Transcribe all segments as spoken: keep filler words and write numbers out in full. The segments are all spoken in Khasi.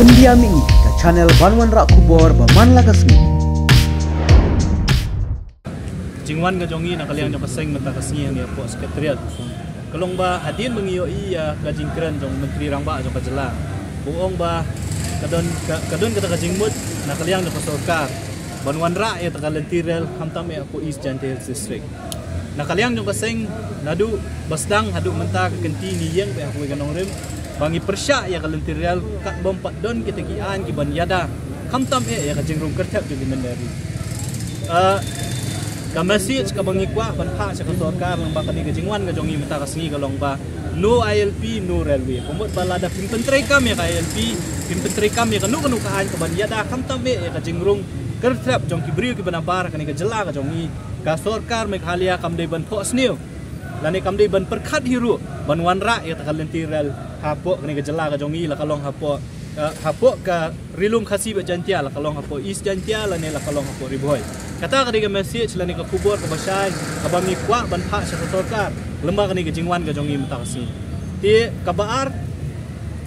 India Mini, ka channel ban wanrah khubor ba man la ka sngi. Jingwan ka jong ngi na ka liang jong ka seng mynta ka sngi hangne hapoh Secretariat ka long ba hadien ba ngi ïohi ïa ka jingkren jong Myntri Rangbah jong ka jylla, u ong ba ka don ka, ka don kata ka jingmut na ka liang jong ka sorkar ban wanrah ïa kata ka lynti rel khamtam eh hapoh East Jaintia Hills District. Na ka liang jong ka seng, naduh ba sdang haduh mynta ka kynti ngi ïeng beit ha kawei ka nongrim ba ngi pyrshah ïa ka lynti rel kat bym pat don kita ki aiñ ki ban ïada khamtam eh ïa ka jingrung kyrthep jong ki mynder ri. Ah, ka message kaba ngi kwah ban phah sha ka sorkar lyngba kane ka jingwan ka jong ngi mynta ka sngi ka long ba no I L P, no railway. Ka mut ba lada phim pyntreikam ïa ka I L P, phim pyntreikam ïa kano kano ka aiñ ka ban ïada khamtam eh ïa ka jingrung kyrthep jong ki briew ki ba nabar ha kane ka jylla ka jong ngi, ka sorkar Meghalaya kam dei ban phohsniew lane kam dei ban pyrkhat hi ruh ban wanrah ïa kata ka lynti rel hapoh kane ka jylla ka jong ngi, la ka long hapoh, eh, hapoh ka Ri Lum Khasi bad Jaintia, la ka long hapoh East Jaintia lane la ka long hapoh Ri Bhoi. Kata ka dei ka message lane ka khubor kaba shai kaba ngi kwah ban phah sha ka sorkar lyngba kane ka jingwan ka jong ngi mynta ka sngi. Te kaba ar,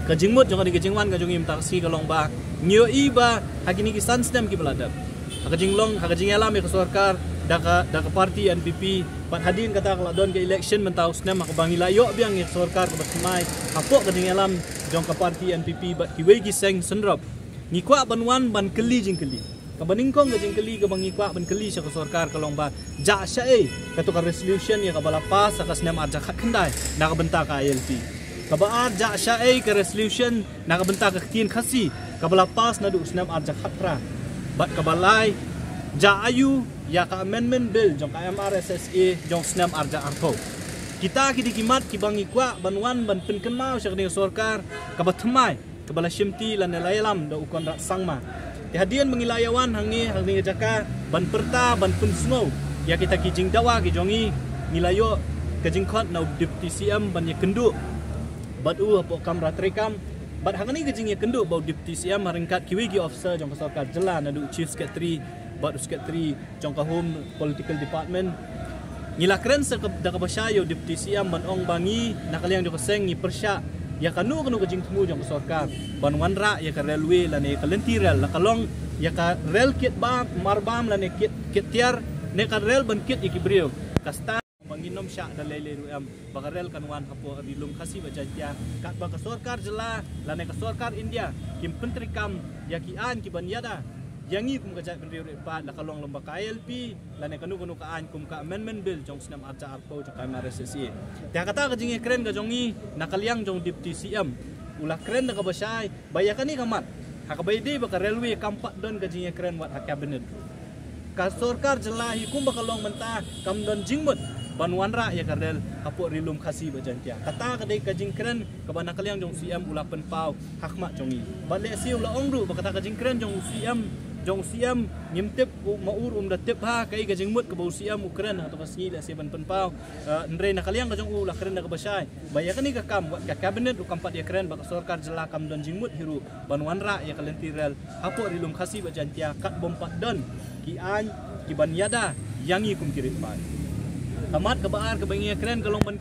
ka jingmut jong kane ka jingwan ka jong ngi mynta ka sngi ka long ba ngi ïohi ba ha kine ki san snem ki ba la dep, ha ka jinglong, ha ka jingïalam ïa ka sorkar da ka, da ka party N P P, bad hadien kata ka la don ka election mynta u snem ha kaba ngi la ïoh biang ïa ka sorkar kaba thymmai hapoh ka jingïalam jong ka party N P P bad kiwei ki seng synrop. Ngi kwah ban wan ban kylli jingkylli. Kaba nyngkong ka jingkylli kaba ngi kwah ban kylli sha ka sorkar ka long ba jah shaei kato ka resolution ïa kaba la pass ha ka snem arhajar khatkhyndai na ka bynta ka I L P. Kaba ar, jah shaei ka resolution na ka bynta ka ktien Khasi kaba la pass naduh u snem arhajar khatphra. Bad kaba lai, jah aiu ïa ka Amendment Bill jong ka M R S S A jong u snem arhajar arphew. Kita ki dei ki mat kiba ngi kwah ban wan ban pynkynmaw sha kane ka sorkar kaba thymmai, kaba la shimti lane la ïalam da u Conrad Sangma. Te hadien ba ngi la ïawan hangne ha kane ka jaka ban pyrta ban pynsngew ïa kita ki jingdawa ki jong ngi, ngi la ïoh ka jingkhot na u Deputy C M ban ïakynduh bad u hapoh kamra treikam. Bad ha kane ka jingïakynduh bad u Deputy C M ha ryngkat kiwei ki officer jong ka sorkar jylla naduh u Chief Secretary bad u Secretary jong ka Home Political Department, ngi la kren sa ka, da kaba shai ïa u Deputy C M ban ong ba ngi na ka liang jong ka seng ngi pyrshah ïa kano kano ka jingthmu jong ka sorkar ban wanrah ïa ka railway lane ka lynti rel, la ka long ïa ka rel kit bam, marbam lane kit, kit tiar, ne ka rel ban kit ïa ki briew. Ka stand ba ngin ym shah da lei lei ruh em ba ka rel kan wan hapoh Ri Lum Khasi bad Jaintia katba ka sorkar jylla lane ka sorkar India kim pyntreikam ïa ki aiñ ki ban ïada ïa ngi kum ka jaitbynriew rit paid, la ka long lyngba ka I L P lane kano kano ka aiñ kum ka Amendment Bill jong u snem arhajar arphew jong ka M R S S A. Te ha kata ka jingïakren ka jong ngi na ka liang jong u Deputy C M, u la kren da kaba shai ba ïa kane ka mat ha kaba ïadei bad ka railway kam pat don ka jingïakren wat ha Cabinet. Ka sorkar jylla hi kumba ka long mynta kam don jingmut ban wanrah ïa ka rel hapoh Ri Lum Khasi bad Jaintia. Kata ka dei ka jingkren kaba na ka liang jong u C M u la pynpaw ha khmat jong ngi. Bad lehse u la ong ruh ba kata ka jingkren jong u C M, jong u C M ngim tip, u ma ur um da tip ha kaei ka jingmut kaba u C M u kren ha kato ka sngi, lehse ban pynpaw. Eh, hynrei na ka liang ka jong u la kren da kaba shai ba ïa kane ka kam wat ka Cabinet ruh kam pat ïakren, ba ka sorkar jylla kam don jingmut hi ruh ban wanrah ïa ka lynti rel hapoh Ri Lum Khasi bad Jaintia kat bym pat don ki aiñ ki ban ïada ïa ngi kum ki rit paid. Ka mat kaba ar kaba ngi ïakren ka long ban